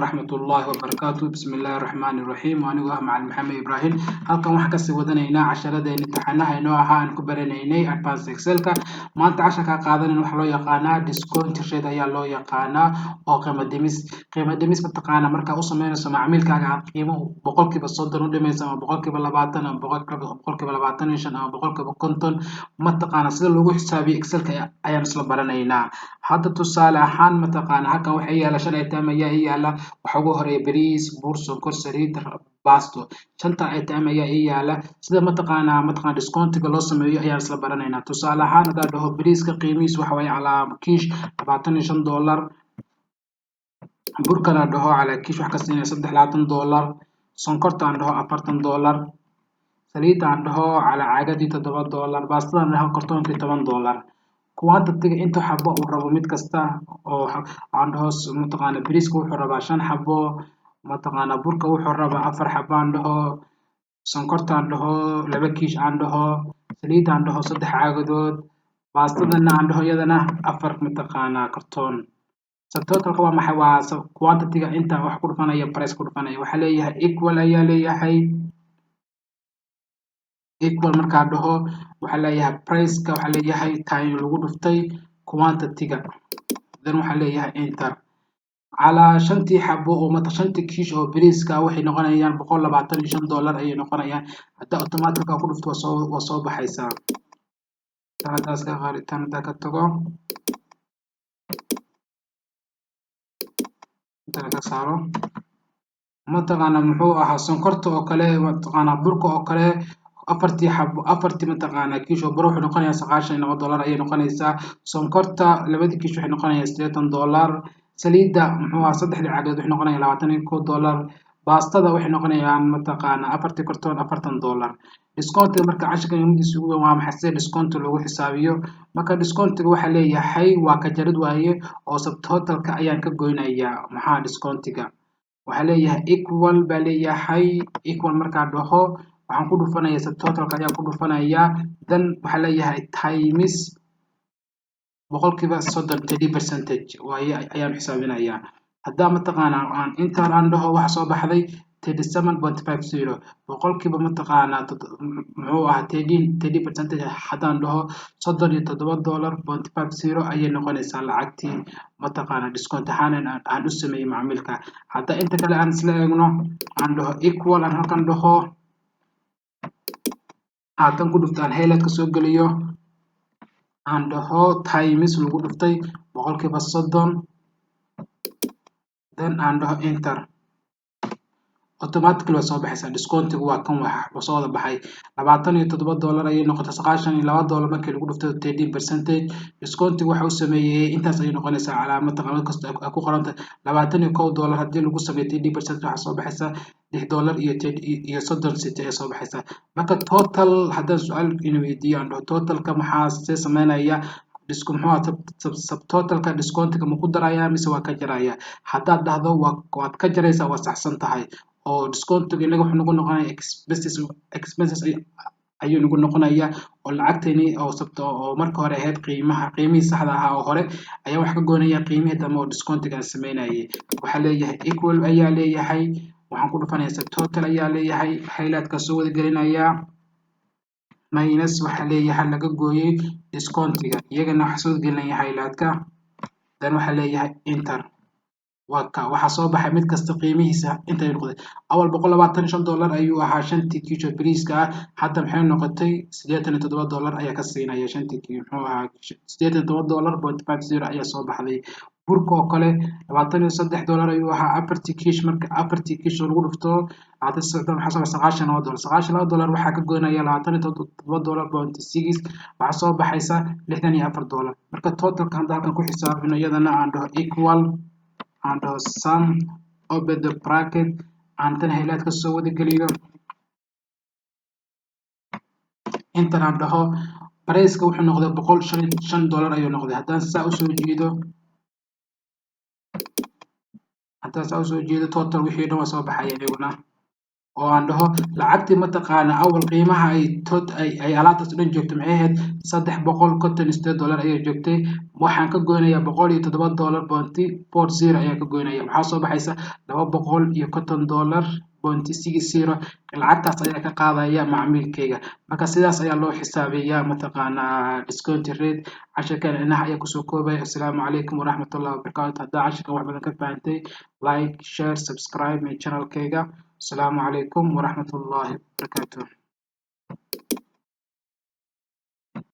Waraxmatullaahi wabarakaatu. Bismillaahi raxmaani raxiim. Anigoo ah Macalin Maxamed Ibraahim, halkan waxaan kasii wadanaynaa casharadeenii taxanaha inoo ahaa aan ku baranaynay Advance Excelka. Maanta casharkaa qaadanan waxaa loo yaqaanaa discount rate ayaa loo yaqaanaa, oo qiimo dhimis. Qiimo dhimis mataqaana markaa u sameynayso macmiilkaaga, aad qiimo 30% u dhimayso, ama 20% ama 25% ama 50%, mataqaana sida loogu xisaabiyo Excelka ayaan isla baranaynaa hadda. Tusaale ahaan, mataqaana halkan waxaa yaala shan item ayaa ii yaala. Waxaa ugu horeeya bariis, bur, sonkor, saliid, basto. Shanta item ayaa ii yaala. Sida mataqaanaa discountiga loo sameeyo ayaan isla baranaynaa. Tusaale ahaan, haddaan dhaho bariiska qiimihiis waxa waaye calaa kiish $25, burkana dhaho calaa kiish wax ka siinaya $23, sonkorta aan dhaho $40, saliidda aan dhaho calaa caagadii $7, baastada aan dhaho kartoonkii $10. Quantity-ga inta xabo uu rabo mid kasta oo aan dhaho, mataqaana bariiska wuxuu rabaa shan xabo, mataqaana burka wuxuu rabaa afar xabo aan dhaho, sonkorta aan dhaho laba kiish aan dhaho, saliidda aan dhaho saddex caagadood, baastadana aan dhaho iyadana afar mataqaana kartoon. Totalka waa maxay? Waa quantity-ga inta wax ku dhufanaya price ku dhufanaya. Waxaa leeyahay equal ayaa leeyahay. Equal markaa dhaho, waxaa leeyahay price-ka, waxaa leeyahay time lagu dhuftay quantity-ga, then waxaa leeyahay enter. Calaa shantii xabo oo mata shantii kiish oo bariiska waxay noqonayaan $125 ayay noqonayaan. Hadda automatic ku dhufto, waa soo baxaysaa. Tan haddaa iska qari, tan haddaa ka tago, intana ka saaro. Mataqaana muxuu ahaa sonkorta oo kale, mataqaana burka oo kale, afartii xabo, afartii mataqaana kiish oo bur wuxuu noqonayaa $92 ayay noqonaysaa. Sonkorta labadii kiish waxay noqonayaan $80. Saliidda muxuu ahaa saddexdii caagood waxay noqonayaan $21. Baastada waxay noqonayaan mataqaana afartii kartoon $40. Discountiga marka casharka muhiimadiisa ugu weyn waa maxay? Sida discount loogu xisaabiyo. Marka discountiga waxaa leeyahay waa ka jarid waaye, oo subtotalka ayaan ka goynayaa. Maxaa discountiga? Waxaa leeyahay equal baa leeyahay. Equal markaa dhaho, waxaan ku dhufanaya subtotalka ayaan ku dhufanayaa, then waxaa leeyahay times 30%, 30% waaye ayaan xisaabinayaa. Haddaa mataqaanaa aan intaan aan dhaho, waxa soo baxday 37.50 boqolkiiba. Mataqaanaa muxuu ahaa 30 percentage haddaan dhaho, $37.50 ayay noqonaysaa lacagtii mataqaanaa discount ahaan aan u sameeyey macmiilka. Hadda inta kale aan isla eegno, aan dhaho equal, aan halkan dhaho, haatan ku dhufto, aan highlight ka soo geliyo, aan dhaho times lagu dhuftay 30%, then aan dhaho enter, automatically waa soo baxaysaa. Discountigu waa kan, wax soo wada baxay $27 ayay noqotay. $92 markii lagu dhuftay 13 percentage, discountigu waxa uu sameeyey intaas ayay noqonaysaa. Calaamad taqaamad kasta ay ku qoranta $21 haddii lagu sameeyo 13%, waxaa soo baxaysa $6 iyo 30 cent ayaa soo baxaysa. Marka total haddaan su-aal ina weydiiyo, aan dhaho totalka maxaa see sameynaya disco, muxuu ahaa subtotalka discountiga ma ku darayaa mise waa ka jaraya? Haddaad dhahdo waad ka jaraysaa, waa saxsan tahay, oo discountiga inaga wuxuu nagu noqonaya expenses ayuu nagu noqonaya, oo lacagtani oo sabta oo marka hore ahayd qiimaha, qiimihii saxda ahaa oo hore ayaa wax ka goynaya qiimihii dambe oo discountiga aan sameynayay. Waxaa leeyahay equal ayaa leeyahay, waxaan ku dhufanaya subtotal ayaa leeyahay, highlightka soo wada gelinayaa, minus waxaa leeyahay laga gooyey discountiga, iyagana waxaa soo gelinaya highlightka, then waxaa leeyahay enter. Waa ka waxaa soo baxay mid kasta qiimihiisa intay noqday. Awal $125 ayuu ahaa shantii kiisho bariiska ah, hadda maxay noqotay? $87 ayaa ka siinaya shantii kii, muxuu ahaa $87.50 ayaa soo baxday. Burka oo kale $23 ayuu ahaa afartii kiish. Marka afartii kiish oo lagu dhufto 23, waxaa soo $92. $92 waxaa ka goynaya $27.6, waxaa soo baxaysa $64. Marka totalka hadda halkan ku xisaabino, iyadana aan dhaho equal, aan dhaho sum, open the bracket, aan tan highlight ka soo wada geliyo, intan aan dhaho, priceka wuxuu noqday $105 ayuu noqday. Haddaan saa usoo jiido, total wixii dhan waa soo baxaya iyaguna. Oo aan dhaho lacagtii, mataqaana, awal qiimaha ay tot ay alaabtaas o dhan joogtay maxay ahayd? $358 ayay joogtay. Waxaan ka goynayaa $107.40 ayaan ka goynaya. Waxaa soo baxaysa $250.60. Lacagtaas ayaa ka qaadaya macmiilkayga. Marka sidaas ayaa loo xisaabiyaa, mataqaanaa, discount rate. Cashirkan inaha ayaa kusoo koobaya. Assalaamu calaykum waraxmatullahi wabarakaatu. Haddaa cashirkan wax badan ka fahantay, like, share, subscribe my channelkayga. Asalaamu calaykum waraxmatullahi wabarakaatu.